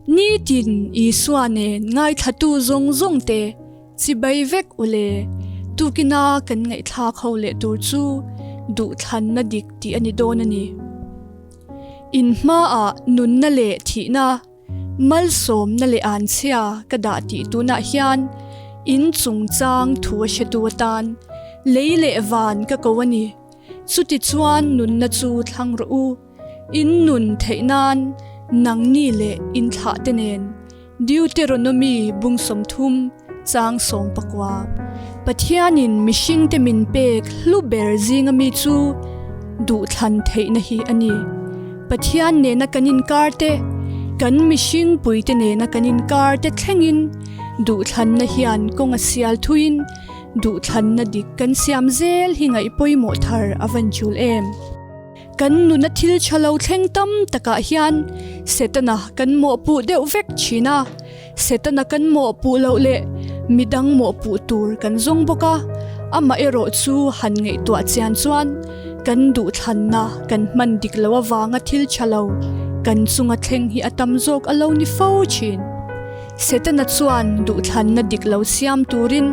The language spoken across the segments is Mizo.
Nitin Isua nen ngaithlatu zawng zawng te chibai vek u le. Tukina kan ngaihthlak ho leh tur chu duhthlanna dik tih a ni dawn a ni. In hmaah nunna leh thihna, malsawmna leh anchhia ka dah tih tunah hian in chungchang thu a hretu atan lei leh van ka ko a ni. Chutichuan nunna chu thlang rawh u. In nun theih nan nangni leh in thlah te nen Deuteronomy bung 30 chang 19. Pathianin mihringte min pek hlu ber zinga mi chu duhthlan theihna hi a ni. Pathian nena kan inkar te, kan mihring puite nena kan inkar te thlengin duhthlanna hian kawng a sial thuiin duhthlanna dik kan siam zel hi ngaih pawimawh thar a van chul em. Kan nuna thil tha lo thleng tam takah hian Setana kan mawhpuh deuh vek thin a, Setana kan mawhpuh loh leh midang mawhpuh tur kan zawng bawk a, amaherawh chu han ngaihtuah chian chuan kan duhthlanna kan hman dik lo avanga thil tha lo kan chunga thleng hi a tam zawk a lo ni fo thin. Setana chuan duhthlanna dik lo siam turin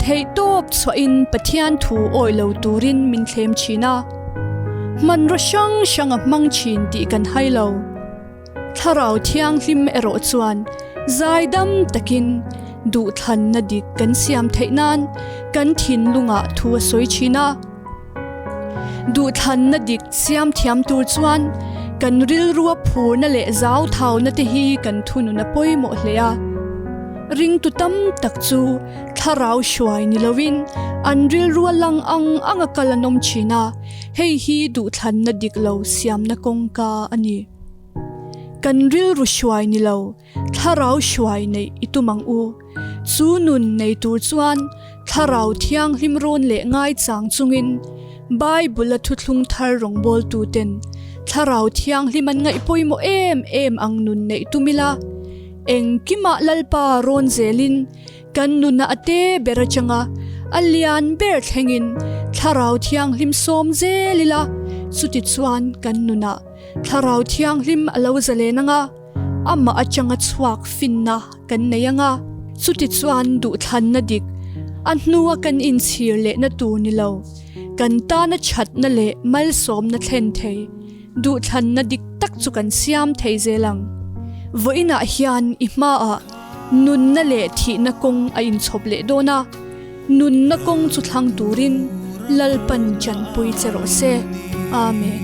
theihtawp chhuahin Pathian thu awih lo turin min thlem thin a. Hmanraw hrang hrang a hmang thin tih kan hai lo. Thlarau Thianghlim erawh chuan zaidam takin duhthlanna dik kan siam theih nan kan thinlungah thu a sawi thin a. Duhthlanna dik siam thiam tur chuan kan rilrua phurna leh zauthauna te hi kan thunun a pawimawh hle a. Ringtu tam tak chu thlarau hruai ni loin an rilrua lang ang anga kal an awm thin a, hei hi duhthlanna dik lo siamna kawngka a ni. Kan rilru hruai ni lo, thlarau hruai neih i tum ang u. Chu nun nei tur chuan thlarau thianghlim rawn leh ngaichang chungin Bible-a thuthlung thar rawngbawltuten thlarau thianghlim an ngaih pawimawh em em ang nun neih tum ila, engkimah Lalpa rawn zelin kan nuna a te ber atanga a lian ber thlengin thlarau thianghlim sawm zel ila, chutichuan kan nunah thlarau thianghlim a lo zalen anga. Amah atanga chhuak finna kan nei anga, chutichuan duhthlanna dik, a hnua kan inchhir lehna tur ni lo, kan tana thatna leh malsawmna thlen thei, duhthlanna dik tak chu kan siam thei zel ang. Vawiinah hian i hmaah nunna leh thihna kawng a inchhawp leh dawn a, nunna kawng chu thlang turin Lalpan chanpui che rawh se. Amen.